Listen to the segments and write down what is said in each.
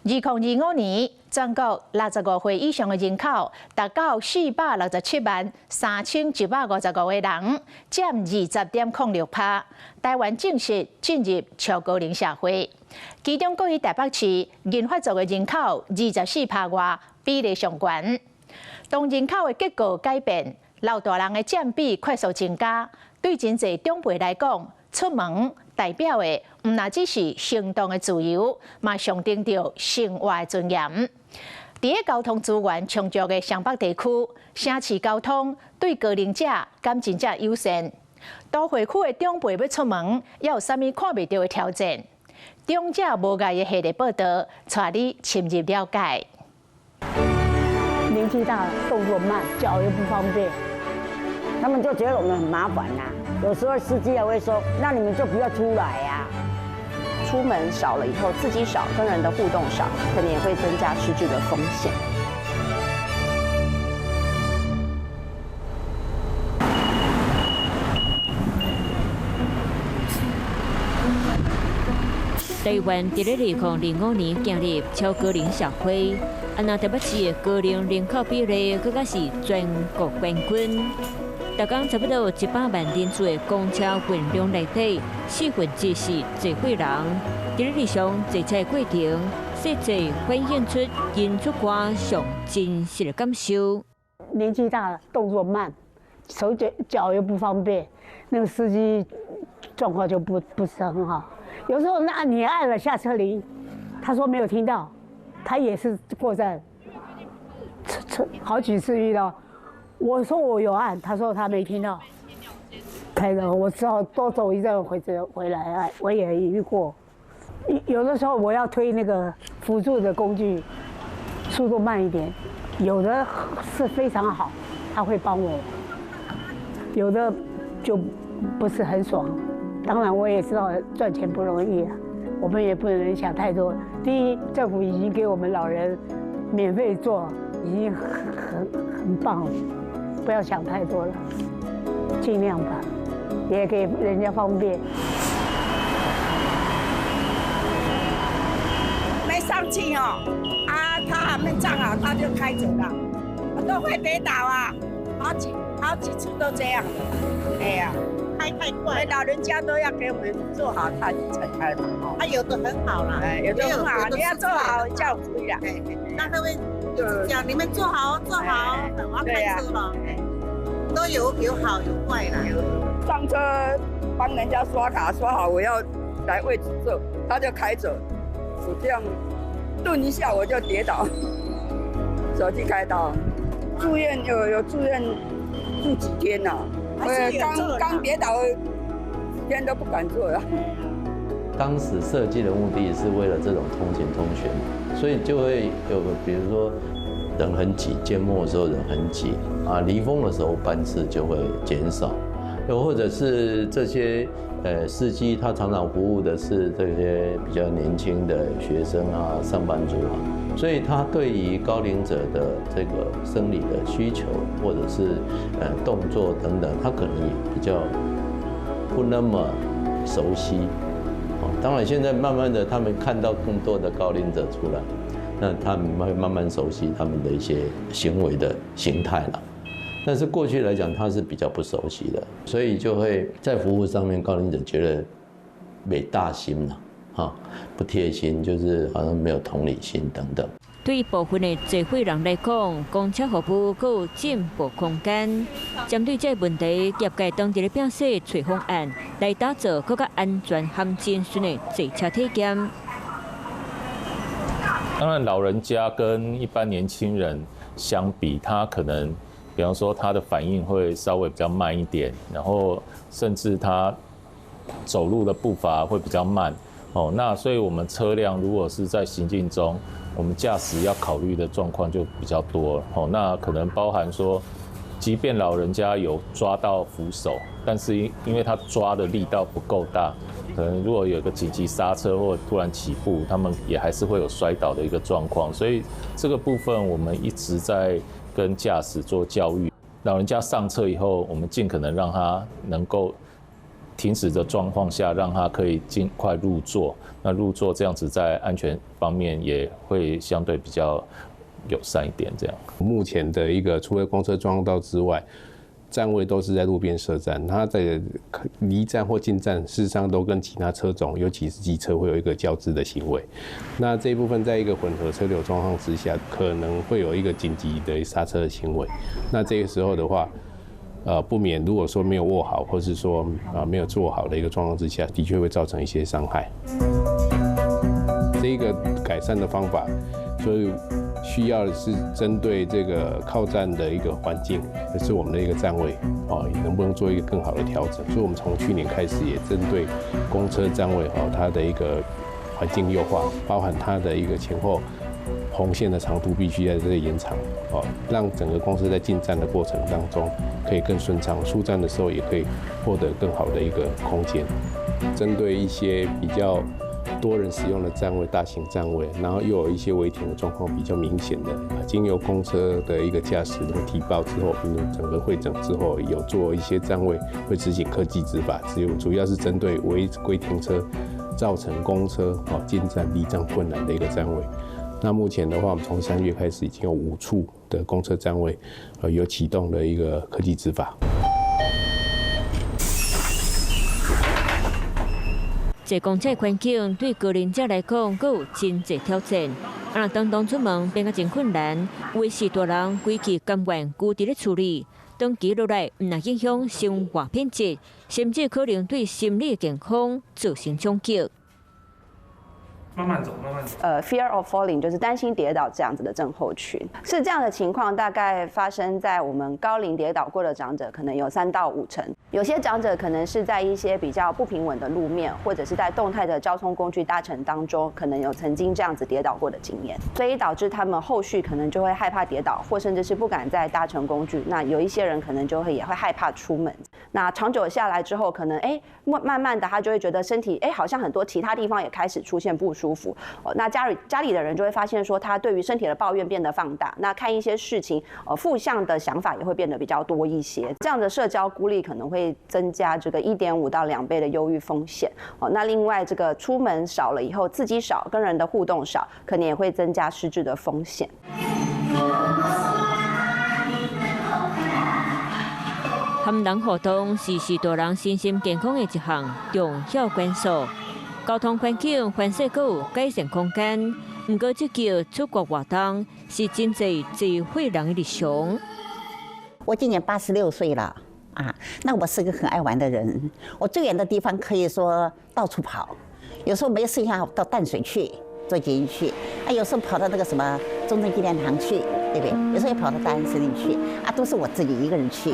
2025年，全國65歲以上的人口達到467萬3155個人，佔20.06%。台灣正式進入超高齡社會，其中閣以台北市銀髮族的人口24%外比例上懸。當人口的結構改變，老大人的佔比快速增加，對真濟長輩來講，出門代表的毋但只是行動的自由，嘛象徵著生活的尊嚴。佇咧交通資源充足的雙北地區，城市交通對高齡者敢真正友善？都會區的長輩欲出門，猶有啥物看袂著的挑戰？長者無礙的系列報導，帶你深入了解。年紀大，動作慢，腳又不方便，他們就覺得我們很麻煩吶。有時候司機也會說：“那你們就不要出來呀。” 出門少了以後，刺激少，跟人的互動少，可能也會增加失智的風險。台灣佇咧2005年建立超高齡社會，啊，若台北市的高齡人口比例，閣較是全國冠軍。逐工差不多有100萬人次的公車運量內底，1/4是坐歲人。佇咧日常坐車的過程，實際反映出𪜶主觀上真實的感受。年紀大了，動作慢，手腳腳又不方便，那個司機狀況就不是很好。有時候那你按了下車鈴，他說沒有聽到，他也是過站，車好幾次遇到。我說我有按，他說他沒聽到。開的，我只好多走一陣回來。哎，我也遇過，有的時候我要推那個輔助的工具，速度慢一點。有的是非常好，他會幫我；有的就不是很爽。當然，我也知道賺錢不容易啊，我們也不能想太多。第一，政府已經給我們老人免費坐，已經很棒了。不要想太多了，盡量吧，也給人家方便。沒上去哦，啊，他還沒站好，他就開走了，我都會跌倒啊，好幾次都這樣。哎呀，開太快，老人家都要給我們做好，他才開嘛。啊，有的很好啦，有的很好，你要做好就可以了。那他會講你們坐好坐好，我要開車了。都有好有壞啦。上車幫人家刷卡刷好，我要來位置坐，他就開走，我這樣頓一下我就跌倒，手機開刀，住院有住院住幾天啦，我剛剛跌倒，天都不敢坐了。當時設計的目的是為了這種通勤通訊，所以就會有個，比如說人很擠，尖末的時候人很擠啊，離峰的時候班次就會減少，又或者是這些司機他常常服務的是這些比較年輕的學生啊、上班族啊，所以他對於高齡者的這個生理的需求或者是動作等等，他可能也比較不那麼熟悉。當然，現在慢慢的，他們看到更多的高齡者出來，那他們會慢慢熟悉他們的一些行為的形態了。但是過去來講，他是比較不熟悉的，所以就會在服務上面，高齡者覺得沒大心了，哈，不貼心，就是好像沒有同理心等等。對部分的坐歲人來講，公車服務閣有進步空間。針對這個問題，業界當地咧表示，揣方案來打造閣較安全和真順的坐車體驗。當然，老人家跟一般年輕人相比，他可能，比方說他的反應會稍微比較慢一點，然後甚至他走路的步伐會比較慢。哦，那所以我們車輛如果是在行進中，我們駕駛要考慮的狀況就比較多了。哦，那可能包含說，即便老人家有抓到扶手，但是因為他抓的力道不夠大，可能如果有個緊急剎車或突然起步，他們也還是會有摔倒的一個狀況。所以這個部分我們一直在跟駕駛做教育。老人家上車以後，我們盡可能讓他能夠停止的狀況下，讓他可以盡快入座。那入座這樣子，在安全方面也會相對比較友善一點。這樣，目前的一個除了公車專用道之外，站位都是在路邊設站，它在離站或進站，事實上都跟其他車種，尤其是機車，會有一個交織的行為。那這一部分在一個混合車流狀況之下，可能會有一個緊急的剎車的行為。那這個時候的話，不免如果說沒有握好，或是說啊沒有做好的一個狀況之下，的確會造成一些傷害。這個改善的方法，所以需要的是針對這個靠站的一個環境，也是我們的一個站位，哦，能不能做一個更好的調整？所以，我們從去年開始也針對公車站位哦，它的一個環境優化，包含它的一個前後紅線的長度必須在這裡延長，哦，讓整個公車在進站的過程當中可以更順暢，出站的時候也可以獲得更好的一個空間。針對一些比較多人使用的站位、大型站位，然後又有一些違停的狀況比較明顯的，經由公車的一個駕駛的提報之後，整個會診之後，有做一些站位會執行科技執法，只有主要是針對違規停車造成公車哦進站離站困難的一個站位。那目前的話，我們從3月開始已經有5處的公車站位，有啟動了一個科技執法。坐公車環境對高齡者來講，閣有真濟挑戰。啊，若當當出門變甲真困難，有的是大人規氣甘願孤佇咧厝裡，長期落來，毋但影響生活品質，甚至可能對心理健康造成衝擊。慢慢走，慢慢走。Fear of falling 就是擔心跌倒這樣子的症候群，是這樣的情況，大概發生在我們高齡跌倒過的長者，可能有3到5成。有些長者可能是在一些比較不平穩的路面，或者是在動態的交通工具搭乘當中，可能有曾經這樣子跌倒過的經驗，所以導致他們後續可能就會害怕跌倒，或甚至是不敢再搭乘工具。那有一些人可能就會也會害怕出門。那長久下來之後，可能慢慢的他就會覺得身體好像很多其他地方也開始出現不舒服。那家裡的人就會發現說，他對於身體的抱怨變得放大，那看一些事情，負向的想法也會變得比較多一些。這樣的社交孤立可能會增加這個1.5到2倍的憂鬱風險。那另外這個出門少了以後，刺激少，跟人的互動少，可能也會增加失智的風險。和人互動是大人身心健康的一項重要元素。交通環境環勢閣有改善空間，毋過這叫出國活動是真濟濟歲人的日常。我今年86歲了啊，那我是個很愛玩的人。我最遠的地方可以說到處跑，有時候沒事情到淡水去坐捷運去，啊，有時候跑到那個什麼中正紀念堂去，對不對？有時候也跑到大安森林去，啊，都是我自己一個人去。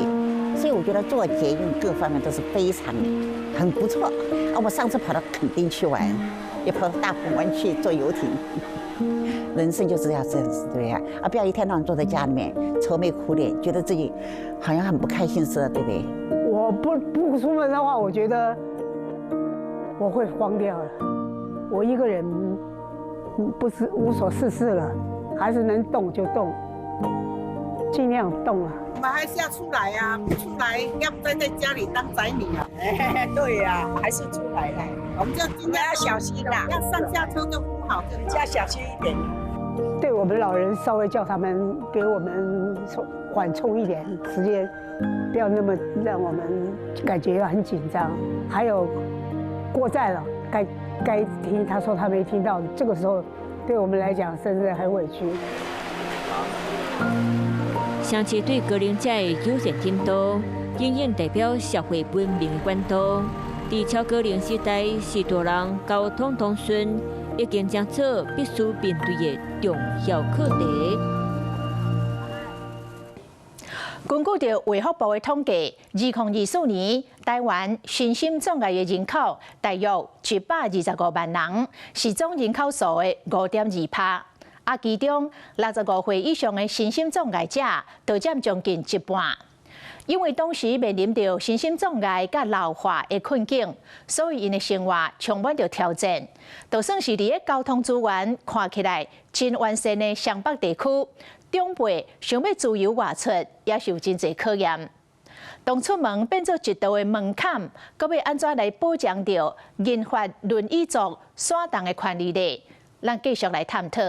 所以我覺得坐捷運各方面都是非常很不錯。啊，我上次跑到墾丁去玩，也跑到大鵬灣去坐遊艇。人生就是要這樣子，對不對啊？啊，不要一天到晚坐在家裡面愁眉苦臉，覺得自己好像很不開心似的，對不對？我不出門的話，我覺得我會慌掉了。我一個人不是無所事事了，還是能動就動，盡量動啊。我們還是要出來啊，不出來要不待在家裡當宅女啊。對呀，還是出來了。我們就盡量要小心啦，要上下車都扶好，要小心一點。對我們老人稍微叫他們給我們緩衝一點時間，不要那麼讓我們感覺很緊張。還有過站了，該聽他說他沒聽到，這個時候對我們來講甚至很委屈。城市對高齡者的友善程度，遠遠代表社會文明的管道。佇超高齡時代，是大人交通通訊已經成做必須面對的重要課題。根據著衛福部的統計，2024年台灣身心障礙的人口大約125萬人，是總人口數的5.2%。啊，其中65歲以上的身心障礙者，就佔將近一半。因為當時面臨著身心障礙佮老化的困境，所以𪜶的生活充滿著挑戰。就算是佇咧交通資源看起來真完善的雙北地區，長輩想欲自由外出，也是有真濟考驗。当出门变做一道的门槛，阁欲按怎来保障著银发轮椅族徙动的权利呢？咱继续来探讨。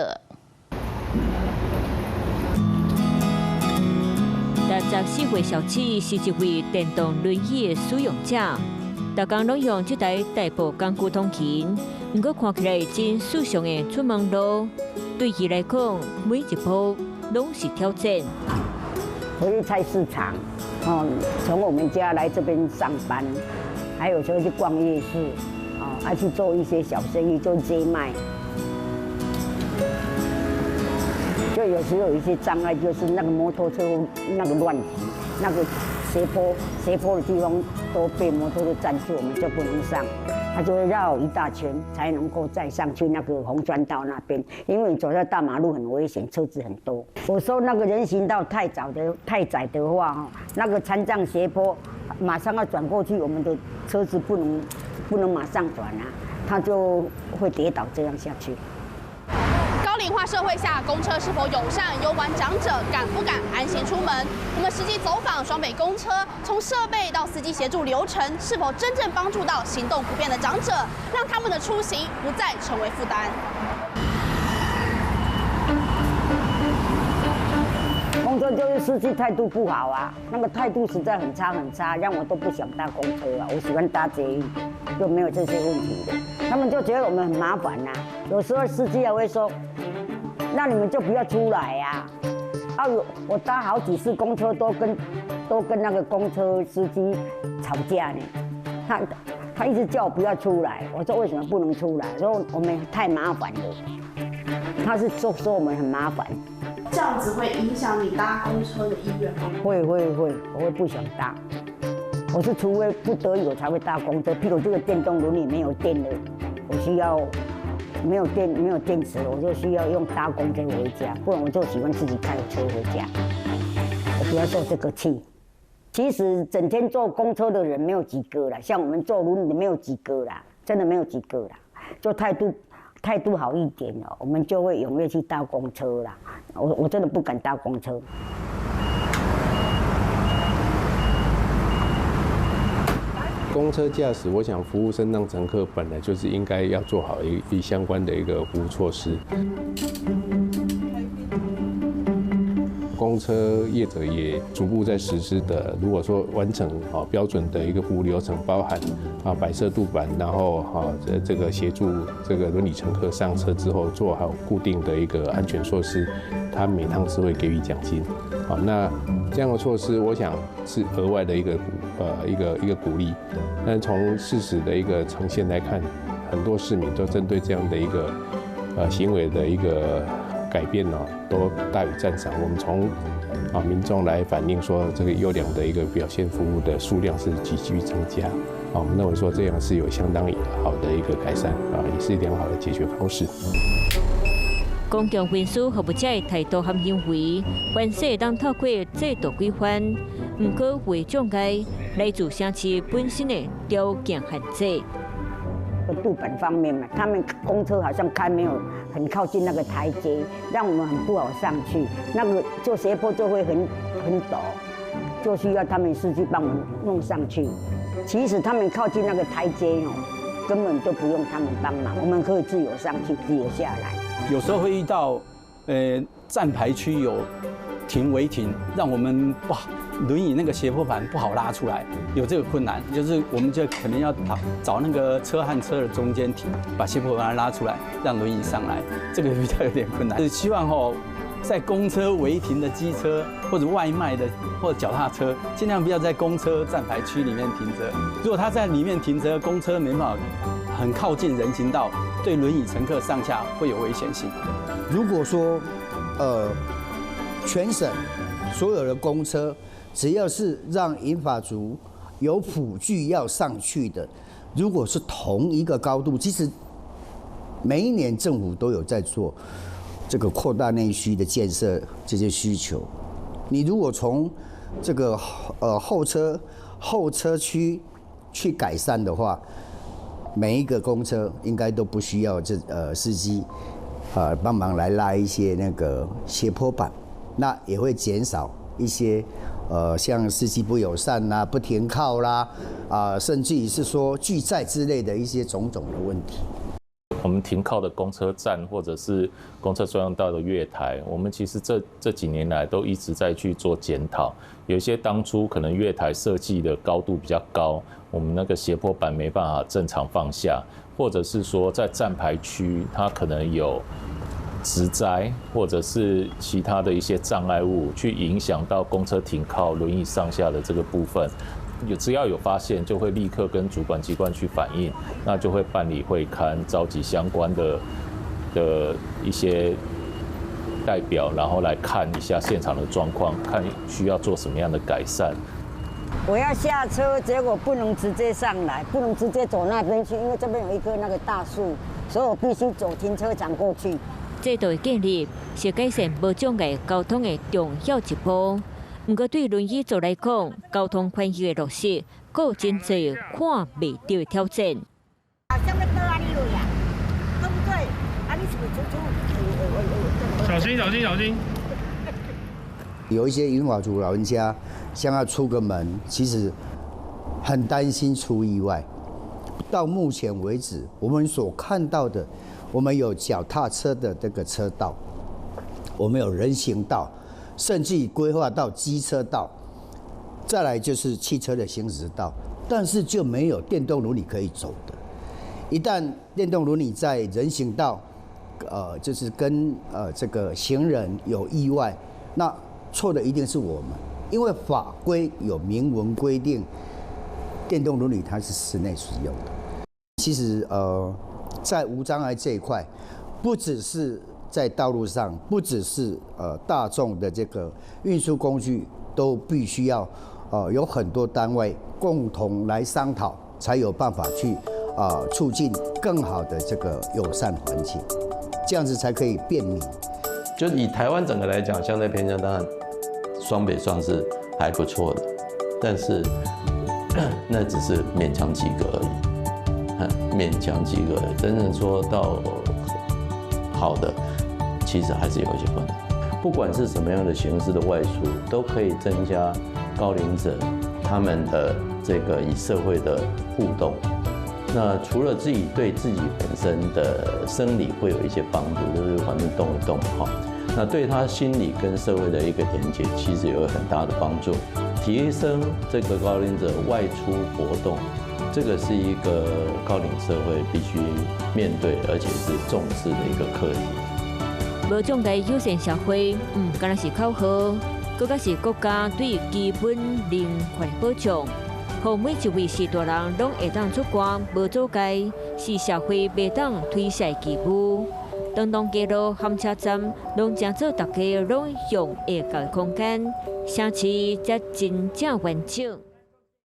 64岁小七是一位电动轮椅的使用者，逐工拢用这台代步工具通勤。毋过看起来真时尚的出门路，对伊来讲，每一步拢是挑战。我去菜市场，哦，从我们家来这边上班，还有时候去逛夜市，哦，还去做一些小生意，做街卖。就有时候有一些障碍，就是那个摩托车那个乱停，那个斜坡的地方都被摩托车占住，我们就不能上，他就会绕一大圈才能够再上去那个红砖道那边，因为你走在大马路很危险，车子很多。我说那个人行道太窄的话，哈，那个残障斜坡马上要转过去，我们的车子不能马上转啊，他就会跌倒这样下去。高龄化社会下，公车是否友善？攸关长者敢不敢安心出门？我们实际走访双北公车，从设备到司机协助流程，是否真正帮助到行动不便的长者，让他们的出行不再成为负担？公车就是司机态度不好啊，那个态度实在很差很差，让我都不想搭公车啊。我喜欢搭捷运，就没有这些问题的。他们就觉得我们很麻烦呐，有时候司机还会说：“那你们就不要出来呀。”啊，我搭好几次公车都跟那个公车司机吵架呢。他一直叫我不要出来，我说为什么不能出来？说我们太麻烦了。他是说说我们很麻烦。这样子会影响你搭公车的意愿吗？会会会，我会不想搭。我是除非不得已我才会搭公车。譬如这个电动轮椅没有电了，我需要没有电没有电池，我就需要用搭公车回家。不然我就喜欢自己开车回家，我不要受这个气。其实整天坐公车的人没有几个了，像我们坐轮椅的没有几个啦，真的没有几个啦。就态度好一点哦，我们就会踊跃去搭公车啦。我真的不敢搭公车。公车驾驶，我想服务身障乘客本来就是应该要做好一相关的一个服务措施。公车业者也逐步在实施的，如果说完成标准的一个服务流程，包含摆设渡板，然后这个协助这个轮椅乘客上车之后做好固定的一个安全措施，他每趟是会给予奖金。好，那这样的措施，我想是额外的一个鼓励。但从事实的一个呈现来看，很多市民都针对这样的一个行为的一个改变呢，都大予赞赏。我们从民众来反映说，这个优良的一个表现服务的数量是急剧增加。啊，我们认为说这样是有相当好的一个改善啊，也是良好的解决方式。公共运输服务者的态度和行为，凡势会当透过制度规范，毋过有障碍来自城市本身的条件限制。渡板方面嘛，他们公车好像开没有很靠近那个台阶，让我们很不好上去。那个做斜坡就会很陡，就需要他们司机帮我们弄上去。其实他们靠近那个台阶哦，根本都不用他们帮忙，我们可以自由上去，自由下来。有时候会遇到，站牌区有停违停，让我们不好轮椅那个斜坡板不好拉出来，有这个困难，就是我们就可能要找找那个车和车的中间停，把斜坡板拉出来，让轮椅上来，这个比较有点困难。是希望吼，在公车违停的机车或者外卖的或者脚踏车，尽量不要在公车站牌区里面停车。如果他在里面停车，公车没办法很靠近人行道，对轮椅乘客上下会有危险性。如果说，全省所有的公车，只要是让银发族有辅具要上去的，如果是同一个高度，其实每一年政府都有在做这个扩大内需的建设这些需求。你如果从这个后车区去改善的话，每一个公车应该都不需要这司机啊帮忙来拉一些那个斜坡板，那也会减少一些像司机不友善啦、不停靠啦，啊，甚至於是說拒載之類的一些種種的問題。我們停靠的公車站或者是公車專用道的月台，我們其實這幾年來都一直在去做檢討。有些當初可能月台設計的高度比較高，我們那個斜坡板沒辦法正常放下，或者是說在站牌區它可能有植栽或者是其他的一些障礙物，去影響到公車停靠、輪椅上下的這個部分。只要有發現，就會立刻跟主管機關去反映，那就會辦理會勘，召集相關的一些代表，然後來看一下現場的狀況，看需要做什麼樣的改善。我要下車，結果不能直接上來，不能直接走那邊去，因為這邊有一棵那個大樹，所以我必須走停車場過去。制度的建立是改善無障礙交通的重要一步。毋過對輪椅族來講，交通權益的落實，閣有真濟看袂著的挑戰。啊，啥物倒按呢落啊？對不對？啊，你是毋是出出？小心，小心，小心！有一些銀髮族老人家想要出個門，其實很擔心出意外。到目前為止，我們所看到的，我們有腳踏車的這個車道，我們有人行道。甚至規劃到機車道，再來就是汽車的行駛道，但是就沒有電動輪椅可以走的。一旦電動輪椅在人行道，就是跟這個行人有意外，那錯的一定是我們，因為法規有明文規定，電動輪椅它是室內使用的。其實在無障礙這一塊，不只是在道路上，不只是大眾的這個運輸工具，都必須要有很多單位共同來商討，才有辦法去促進更好的這個友善環境，這樣子才可以便民。就以台灣整個來講，相對偏鄉當然雙北算是還不錯的，但是那只是勉強及格而已，勉強及格。真正說到好的，其實還是有一些困難。不管是什麼樣的形式的外出，都可以增加高齡者他們的這個與社會的互動。那除了自己對自己本身的生理會有一些幫助，就是反正動一動哈。那對他心理跟社會的一個連接，其實也有很大的幫助。提升這個高齡者外出活動，這個是一個高齡社會必須面對而且是重視的一個課題。無障礙友善社會，毋干焦是口號，閣較是國家對基本人權保障，予每一位序大人攏會當出外無阻礙，是社會袂當推卸義務。長隆街路和車站攏成做大家攏用會到的空間，城市才真正完整。